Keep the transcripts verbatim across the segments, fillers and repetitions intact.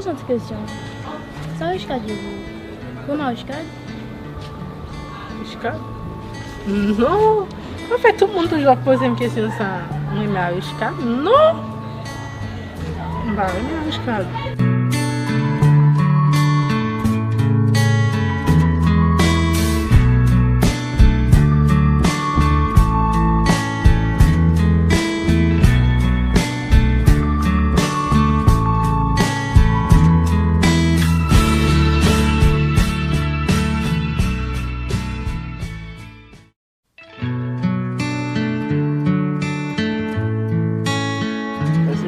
Yon ti kesyon. Sa Richcard ye pou ou? Ou renmen Richcard? Richcard? Non. Anfèt, tout moun toujou ap poze m kesyon sa. Mwen renmen Richcard? Non. M pa renmen Richcard.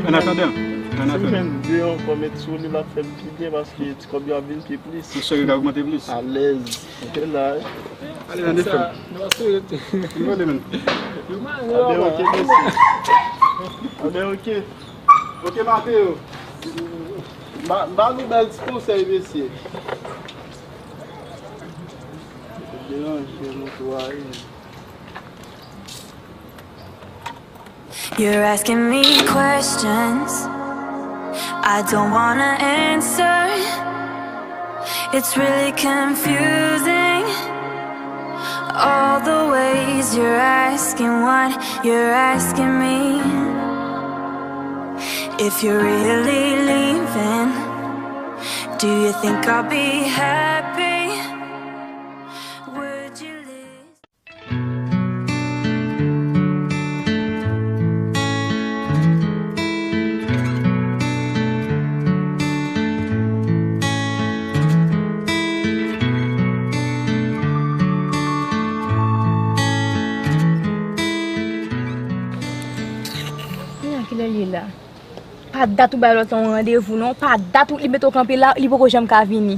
An atandan, an atandan. Si m jwenn de ankò, met sou li, l ap fè m pi byen paske ti kòb yo ap vin pi plis. Ou swete l ka ogmante plis? Alèz. Ou te la, wi. Ale nan defèm. Anben, ok, mesye. Anben, ok. Ok, Mateo. M ba, m ba nou bèl ti konsèy, mesye. Deranje nou tou a, wi. You're asking me questions I don't wanna answer. It's really confusing. All the ways you're asking what you're asking me. If you're really leaving, do you think I'll be happy? Would you listen? Kilè l ye la? Pa dat ou bay lòt lan yon randevou non, pa dat ou li mete w kanpe la, li poko janm ka vini.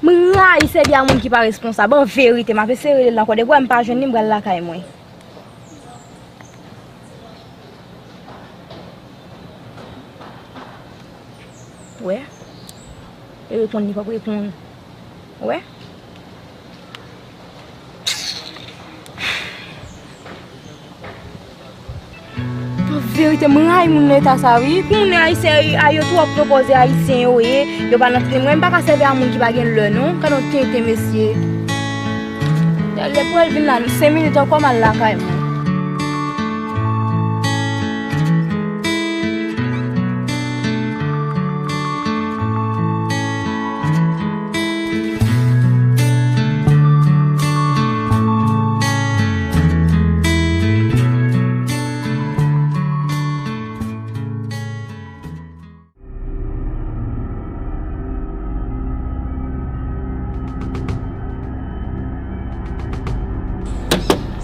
M rayi sèvi a moun ki pa responsab. An verite, m ap eseye rele l ankò. Depi w wè m pa jwenn li, m pral lakay mwen. Wè? E reponn li p ap reponn. Wè? An verite, m rayi moun nan eta sa, wi. Pou moun nan ayisyen, a yo twòp pwopoze ayisyen yo ye, yo pa nan tenten. Mwen, m pa ka sèvi a moun ki pa gen lè, non. Gad yon tenten, mesye. Lè pou el vin la, senk minit ankò, m al lakay mwen.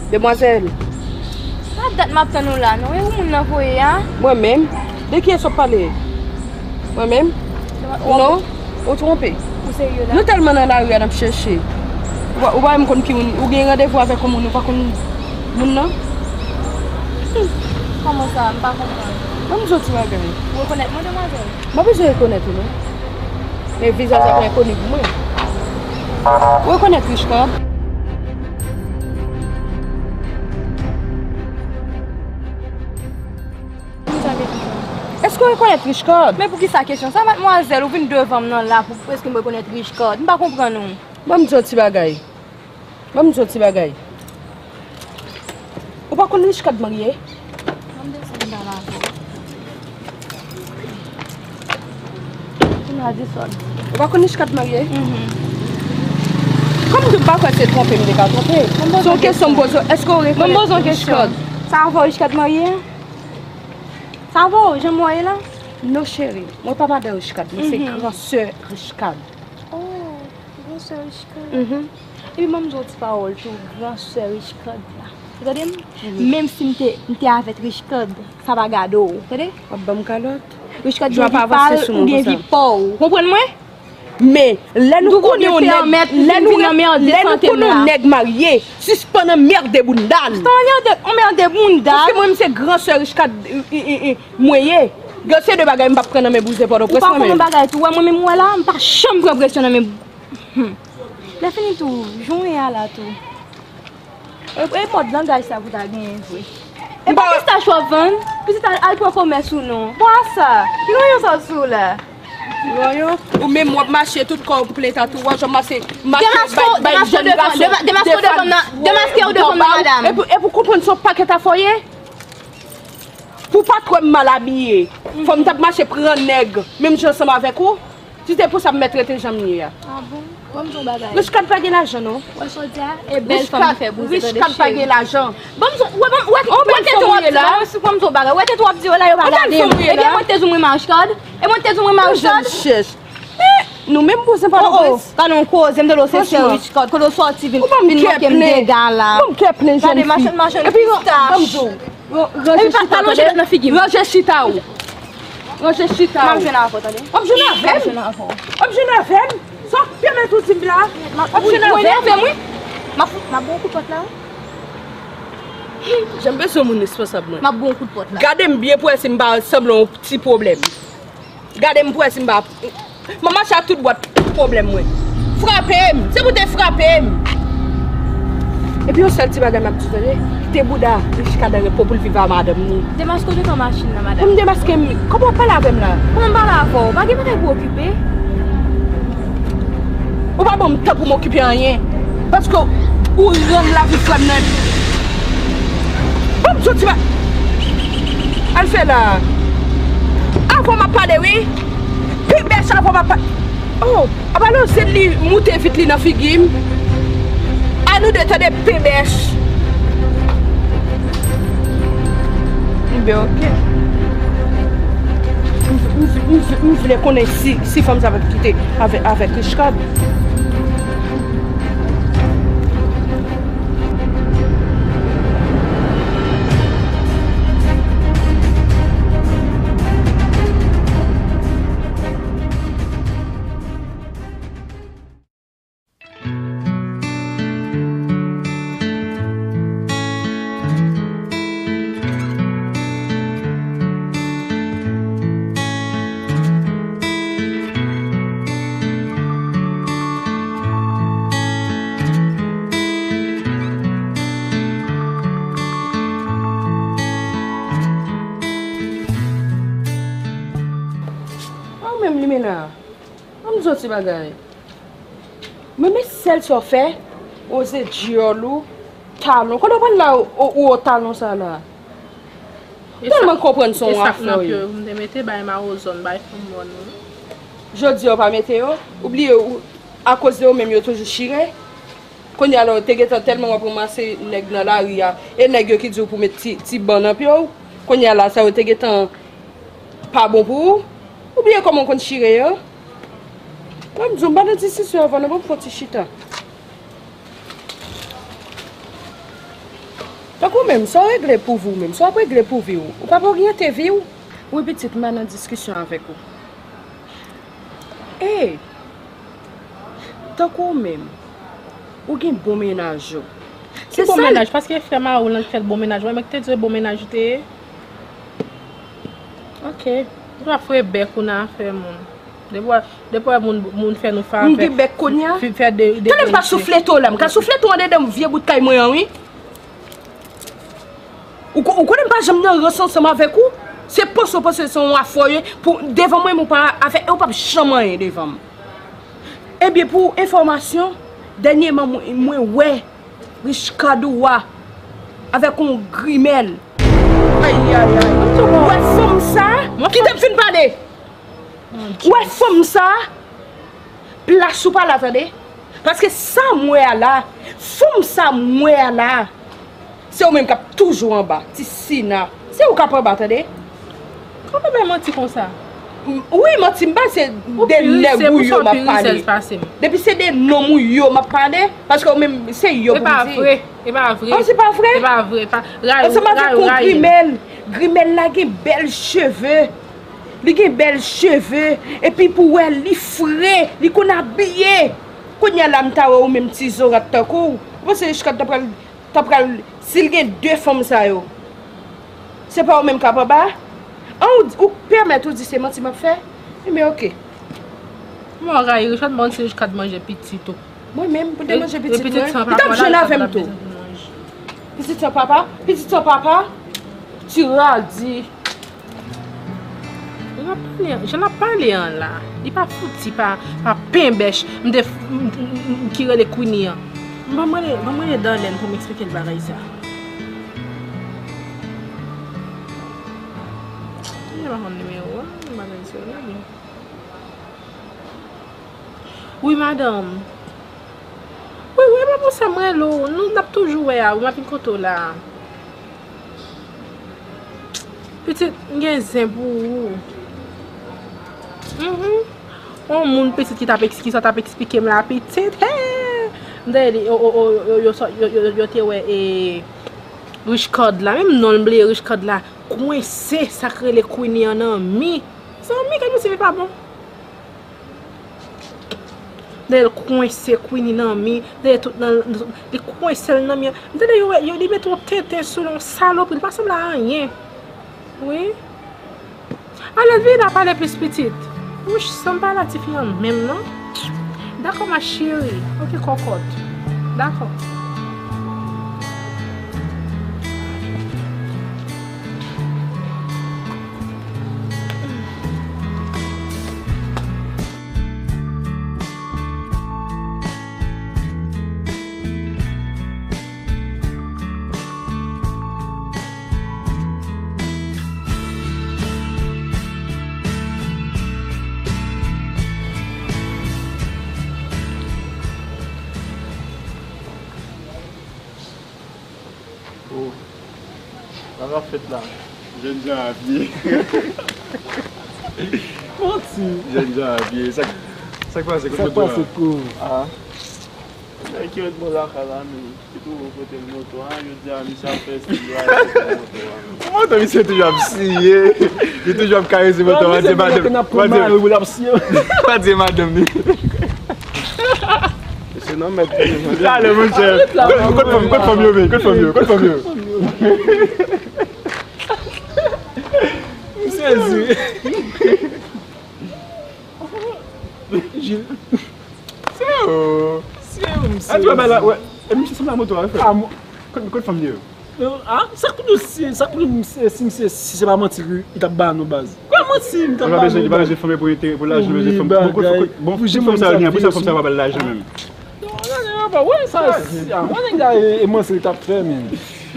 Demwazèl. Pa dat m ap tann ou la, non. E ou moun nan voye a? Mwen menm? De kiyès w ap pale? Mwen menm? Non, ou twonpe. Ou serye la? Nou tèlman nan lari a n ap chèche. Ou pa, ou pa menm konn ki moun, ou gen randevou avèk yon moun, ou pa konn moun nan? Hmm, kòman sa? M pa konprann. Ban m di w ti bagay. Ou rekonèt mwen, demwazèl? M pa bezwen rekonèt ou, non. Men vizaj la pa enkoni pou mwen. Ou rekonèt Richcard? Poukisa kesyon sa? Èske w rekonèt Richcard? Men poukisa kesyon sa, madmwazèl? Ou vin devan m nan la pou èske m rekonèt Richcard? M pa konprann ou. Ban m di w ti bagay. Ban m di w ti bagay. Ou pa konn Richcard marye? Ban m desann anba la. Ou pa konn Richcard marye? Mhm. Kòm m di w m pa kwè se twonpe m te ka twonpe. Se yon kesyon m poze w, èske w rekonèt Richcard? Sa avè w Richcard marye? Sa avè w, jan m wè la? Non, cheri. Mwen pa madan Richcard, mwen se gran sè Richcard. Oh, gran sè Richcard. Mhm. Epi ban m di w ti pawòl tou, gran sè Richcard la. Ou tande m? Menm si m te, m te avèk Richcard, sa pa gade w, tande? W ap ban m kalòt. Richcard gen vi pa l, ou gen vi pa w. Konprann mwen? Men, lè nou konnen yon nèg, lè nou, lè nou konnen yon nèg marye, sispann anmède bounda l. Sispann anmède, anmède bounda l. Paske mwen, m se gran sè Richcard, e, e, e, mwen ye. Gen se de bagay m p ap pran nan men bouzen Pòtoprens mwen menm. Ou pa konn yon bagay tou, wè mwen menm, wè la, m pa janm pran presyon nan men, hmm. Lè fini tou, jan w ye a la tou. E, e mòd langaj sa pou ta genyen vre. E pa pistach w ap vann? Pitit al, al pran komès ou non. Bon, a sa, ki ranyon sa w sou la? Ranyon? Ou menm w ap mache tout kò w plent a tou wòch, w ap mache, mache bay, bay jèn gason. Demaske w devan m nan, demaske w devan m nan, madanm. Epi, epi w konprann se yon pakèt afè w ye? Pou w pa t wè m mal abiye, fò m t ap mache pran nèg, menm jan ansanm avèk ou. Si te pou sa, m mèt rete jan m ye a. Ah bon? Ban m di w yon bagay. Richecard pa gen lajan, non. Wè sa w di a? E bèl fanm li fè bouze, tande cheri. Richecard pa gen lajan. Ban m di w, wè, ban m, wè, wè tèt ou ap di la. Ban m di w yon bagay. Wè tèt ou ap di yo la, yo pa gade m. Ebyen, mwen te di w mwen renmen Richecard. E mwen te di w mwen renmen Richecard. Chèch. Eh, nou menm bouzen pa nan plis. Gade yon koze, m te di w se sè Richecard. Kote w sòti vin, vin manke m dega la. Ban m kè plen, jèn fi. Gade machann, machann. Epi, ban m di w. Ranje chita w, tande. Ranje chita w. Ranje chita w. M ap jwenn avè w, tande. W ap jwenn avè m? M ap jwenn avè w. W ap jwenn avè m? Sa w ap pèmèt ou di m la? W ap jwenn avè m? M ap, m ap ba w kout pòt la. Jan m bezwen moun responsab mwen. M ap ba w kout pòt la. Gade m byen pou wè si m pa sanble yon ti pwoblèm. Gade m pou wè si m pa M ap mache ak tout bwat pwoblèm mwen. Frape m! Se pou te frape m! Epi yon sèl ti bagay m ap di w, tande, kite bouda Richecard an repo pou l viv a madanm li. Demaske w devan machin nan, madanm. Pou m demaske m? Kòman w ap pale avè m la? Kòman m pale avè w? Pa gen bagay pou okipe. Ou pa ban m tan pou m okipe anyen. Paske ou rann lavi frè m nan. Ban m soti ba. Al fè la. Avan m ap pale, wi. Pi bèch avan m ap pale. Oh, apa non, se li moute vit li nan figi m. A nou de tande pi bèch. Enben, oke. M, m, m, m vle konnen si, si fanm sa va kite avè, avèk Richecard. Ou menm, Limena, ban m di w ti bagay. Men, men sèl sa w fè, o, se dyòl ou, talon. Kote w pran la, o, o, o, talon sa la? Tèlman konprann se yon afè w ye. E sak nan pye w, m te mete bay mawozòn, bay fanm mòn wi. Jodi a w pa mete yo, ou bliye ou, akoz de yo menm yo toujou chire. Kounye a la, w te gentan tèlman w ap ranmase nèg nan lari a, e nèg yo ki di w pou met ti, ti ban nan pye w. Kounye a la, sa yo te gentan pa bon pou ou. Ou bliye kòman w konn chire yo? Ban m di w, m pa nan diskisyon avè w non, ban m fè yon ti chita. Tankou w menm, sa w regle pou vi w menm, sa w ap regle pou vi w, ou p ap oryante vi w? Wi pitit, m pa nan diskisyon avèk ou. Ey! Tankou w menm, ou gen bon mennaj ou. Ki bon mennaj? Paske frè mari w lan ki fè l bon mennaj, ou wè, mwen ki te di w e bon mennaj ou te ye. Ok. Ou pa foure bèk ou nan afè moun. Depi w, depi w wè moun, moun fè nou favè. M gen bèk kounye a? Fi-, fè de, de. Tande m pa souflete w la, m ka souflete w andedan vye bout kay mwen an, wi. Ou ko-, ou konnen m pa janm nan rans ansanm avèk ou? Se panse w panse se yon afè w ye, pou, devan mwen, ou pa afè, e ou p ap janm anyen devan m. Ebyen, pou enfòmasyon, dènyèman, mwen, mwen wè Richecard ou a avèk yon grimèl. Ay, ay, ay. Ou wè fanm sa? Kite m fin pale. Ou wè fanm sa? Plas ou pa la, tande. Paske sa m wè a la, fanm sa m wè a la, se ou menm k ap toujou anba, ti Sina. Se ou k ap anba, tande. Ou pa bay manti konsa. M, wi, manti m bay, se de nèg ou yo m ap pale. Depi se de nonm ou yo m ap pale, paske ou menm, se yo pou m di. E pa vre, e pa vre. Oh, se pa vre? E pa vre, pa, rayi, rayi, rayi. Ansanm avèk yon grimèl. Grimèl la gen bèl cheve. Li gen bèl cheve. Epi pou wè, li fre, li konn abiye. Kounye a la, m ta wè ou menm ti zorat tankou w. Ou panse Richecard ta pral, ta pral, si l gen de fanm sa yo, se pa ou menm k ap anba? An, ou, ou pèmèt ou di se manti m ap fè? Enben, oke. Mwen rayi Richecard, mwen si Richecard manje pitit ou. Mwen menm, pou l te manje pitit mwen, li t ap jwenn avè m tou. Pitit san papa, pitit san papa, ti radi. Jan l ap pale an, jan l ap pale an la, li pa fouti pa, pa penbèch m te f- m- m- m- ki rele Queenie an. Ban m rele, ban m rele Darlene pou m eksplike l bagay sa. Mwen pa konn nimewo a, m pa konn sou li. Wi, madanm. Wi, wi, e pa pou sa m rele w. Nou, n ap toujou wè a. Wi, m ap vin kote w la. Pitit, m gen zen pou ou. Mhm. On moun pitit ki t ap eks- ki sa t ap eksplike m la, pitit. Hey! M tande li, yo, yo, yo, yo, yo, yo, yo, yo te wè, e, Richcard la. Menm non l m bliye, Richcard la. Kwense sa k rele Queenie an nan mi. Zanmi, kèk pitit li pa bon. Dèyè l kwense Queenie nan mi, dèyè tout nan, li kwense l nan mi an. M tande yo, yo, li mete yon tenten sou l, yon salopri, li pa sanble a anyen. Wi. Alè, vin la pale plis pitit. Wouch, san m pale a tifi an menm, non? Dakò, ma chérie. Ok, kòkòt. Dakò. Oh. Sa k ap fèt la? Jènjan a pye. Manti. Jènjan a pye. Sa k, sa k pase? Kote moto a? Sa k pase kou? Ah. Nèg ki ret bò lakay la, men, ki twouve kote moto a, yo di a, misye ap fè stil la, moto a. Moto, misye toujou ap siye. Li toujou ap karese moto a. Pa di madanm. Pa di, pa di madanm li. Se nan mèt. Talè, monchè. Kot fanm, kot fanm yo, men, kot fanm yo, kot fanm yo. M sezi. Jil. Se yo. Se yo, m sezi. A, ti wè bagay la, wè. E misye sanble a moto a, frè. A, mo-, kot, kot fanm yo? Non, a, sa k pou nou si, sa k pou nou si, si, si, si se pa manti li t ap ba nou baz. Kwa manti li t ap ba nou baz? Li pa bezwen fanm pou enterè, pou lajan, li bezwen fanm. Bon, kot, kot, bon, kot fanm sa yo gen, pou sa fanm sa yo pa ba l lajan menm. Non, non, non, pa wè sa, si, a, mwen nèg la e, e manti li t ap fè, men.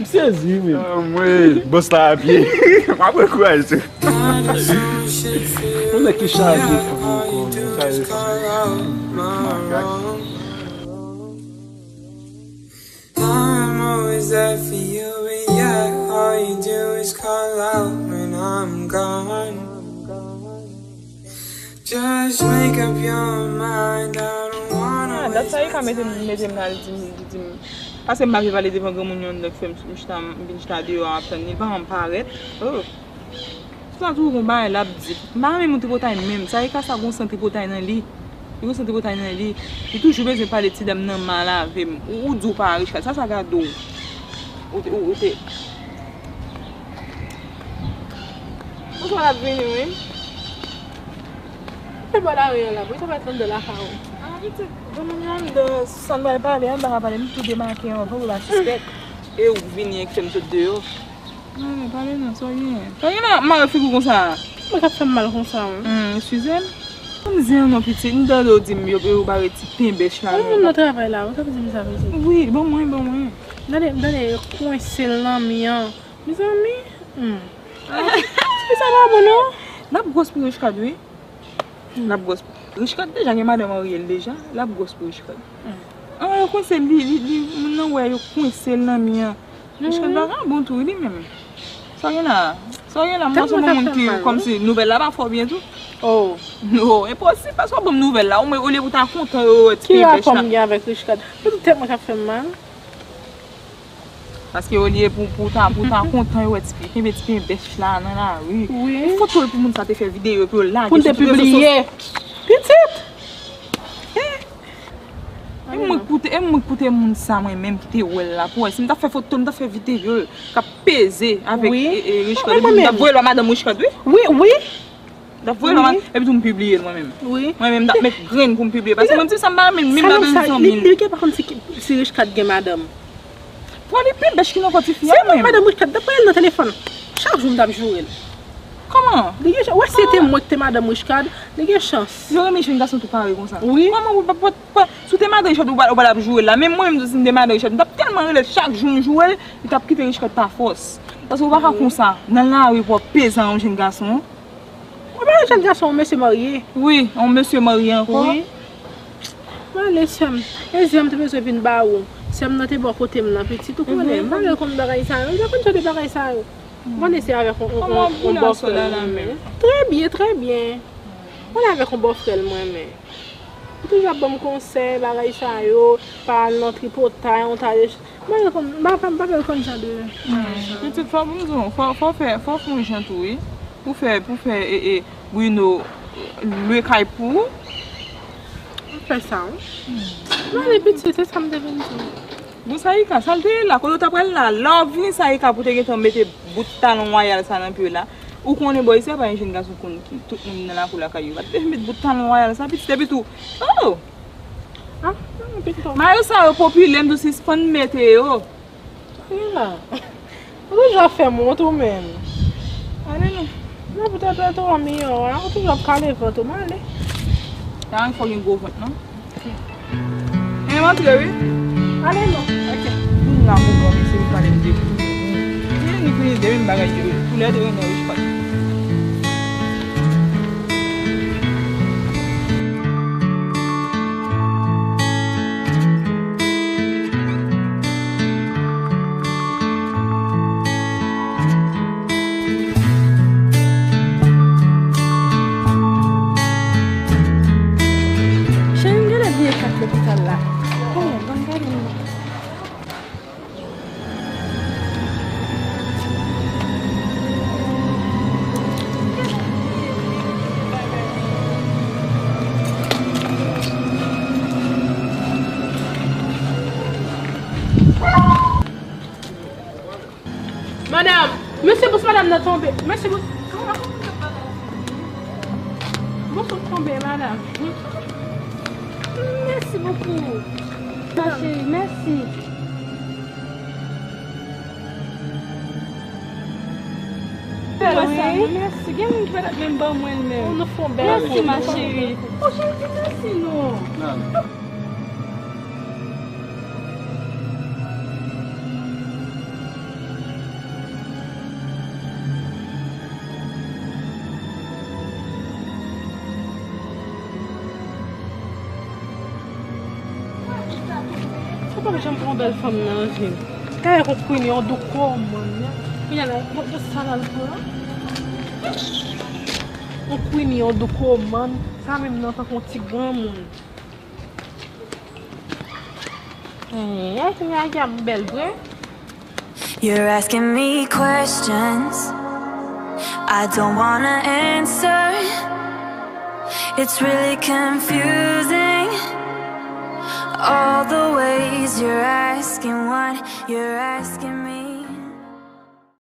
M sezi, men. Anmwey, bòs la a pye. M ap ankouraje. Yon nèg ki chaje fanm ankò, men, chaje fanm. I'm always there for you, but yet all you do is call out when I'm gone. Just make up your mind, I don't wanna. Ah, dat sa e ka mete m, mete m nan al di m, di m. Paske m pa vle pale devan granmoun yo, nèg fè m, m chita, m vin chita deyò a, m ap tann li, li pa janm parèt. Oh. Tout sa toujou gon bagay l ap di. M pa renmen moun tripotay menm. Sa e ka sa gon san tripotay nan li. Li gon san tripotay nan li. Li toujou bezwen pale ti dam nan mal avè m. Ou, ou di w pa Richcard. Sa, sa gade w. Ou te, ou, ou te. Bonswa, l ap vini, wi. Fè bò lari an la, pou sa pa t anndan lakay ou. Ah, pitit, granmoun yo anndan, san bay pale, an pa ka pale, m tou demake anvan, pou pa sispèk. E ou vini enkite m sot deyò. Pale, pale non, sa w gen? Sa w gen nan mare figi w konsa? Mwen k ap fè m mal konsa, wi. Hmm, eskize m. Ban m zen an non, pitit, m tande w di m yo, yo bare ti penbèch la. Yon moun nan travay la, ou t ap di m sa, pitit. Wi, ban mwen, ban mwen. Gade, gade, kwense l nan mi an. Mezanmi, hmm. Ti fi sa pa bon non. L ap gwòs pou Richcard, wi. L ap gwòs. Richcard deja gen madanm an rye l deja. L ap gwòs pou Richcard. Hmm. An, yo kwense li, li, li, moun nan wè yo kwense l nan mi an. Richcard pa ka bon tou, li menm. Sa w gen la? Sa w gen la? Mwen se yon moun ki, kòmsi, nouvèl la pa fè w byen tou. Oh. Non, enposib, paske w ap ban m nouvèl la. Omwen, olye pou w ta kontan, yo wè ti penbèch la. Ki rapò m gen avèk Richcard? Poutèt mwen k ap fè m mal. Paske olye pou, pou ta, pou ta kontan, yo wè ti pi, kenbe ti penbèch la nan lari. Wi. E foto l pou moun sa te fè videyo, pou yo lage sou tout rezo sosyo. Pou n te pibliye. Pitit! E mwen k pou te, e mwen k pou te moun sa mwen menm ki te wè l la, pou wè si m t ap fè foto l, m t ap fè videyo l k ap peze avèk, e, e, Richcard, epi m t ap voye l ba madanm Richcard, wi. Wi, wi. M t ap voye l ba madanm, epi tou m pibliye l mwen menm. Wi. Mwen menm, m t ap met grenn pou m pibliye, paske mwen, m di sa m pa renmen l, menm m pa bezwen zanmi l. Li, li gen pa konn si, si Richcard gen madanm. Pran li penbèch ki nan kò tifi a menm. Se mwen, madanm Richcard, t ap pale nan telefòn. Chak jou m t ap joure l. Kòman? Li gen chans. Wè, si se te mwen ki te madanm Richard, li gen chans. Yo renmen jèn gason tou parèy konsa. Wi. Kòman pou, pou, pou, si w te madan Richard, ou pa, ou pa t ap joure l la. Menm mwen menm tou, si m te madan Richard, m t ap tèlman rele l chak jou m joure l, li t ap kite Richard pa fòs. Paske ou pa ka konsa, nan lari pou w ap peze yon jèn gason. Ou pa yon jèn gason, yon mesye marye. Wi, yon mesye marye ankò. Wi. Mwen ale, sè m. E zen m te bezwen vin ba ou. Sè m nan te bò kote m nan, pitit, ou konnen. Mwen ale konn bagay sa yo. Ou pa konn jan de bagay sa yo. Mwen ese avèk yon, yon, yon, yon bòfrè l mwen renmen. Trè byen, trè byen. Mwen avèk yon bòfrè l mwen renmen. Ou toujou ap ban m konsèy, bagay sa yo, pa al nan tripotay, yon ta de, mwen pa, mwen pa konn jan de. Pitit, fò m di w, fò, fò fè, fò fè yon jan tou, wi. Pou fè, pou fè, e, e, Bruno lwe kay pou ou. Mwen fè sa, wi. Mwen ale pitit, se sa m te vin di w. Bon, Saïka, sa l te ye la? Kote w ta pral la? La w ap vini, Saïka, pou te gentan mete bout talon wayal sa nan pye w la. Ou konnen bò isi a pa gen jèn gason konn tout moun nan lakou lakay yo. Pa t bezwen met bout talon wayal sa, pitit, epi tou. Oh! Ah, non, pitit. Mayo sa yo popilè, m tou sispann mete yo. Sa gen la. Ou toujou ap fè m wont ou menm. Ale non. Non, poutèt ou an miyò a, ou toujou ap kale vant ou, m ale. Sa yon fò gen gwo vant, non? Enn antre, wi. Ale non. Ok. Moun la pou bon, mesye, li pale m de pou. Li vini de menm bagay yo. Toulède renmen Richard. Cheri, m genlè bliye kat lopital la. Oh, ban m gade non. Madam, mèsi pou madanm nan tonbe. Mèsi pou, mèsi pou tonbe, madam. Mèsi bokou. Ma cheri, mèsi. Wi. Mèsi. Gen moun ki pa t ap menm ban mwen l menm. Oh, nou fè yon bèl kou. Mèsi, ma cheri. Oh, cheri, di mèsi non. Ou pa janm pran bèl fanm nan vi. Kay ak yon kwini, yon dou kòmann. Kounye a la, bon, bon, sa l al pran. Yon kwini, yon dou kòmann. Sa menm nan tankou yon ti granmoun. Hey, kounye a y ap bèl vre. You're asking me questions I don't wanna answer. It's really confusing. All the ways you're asking what you're asking me.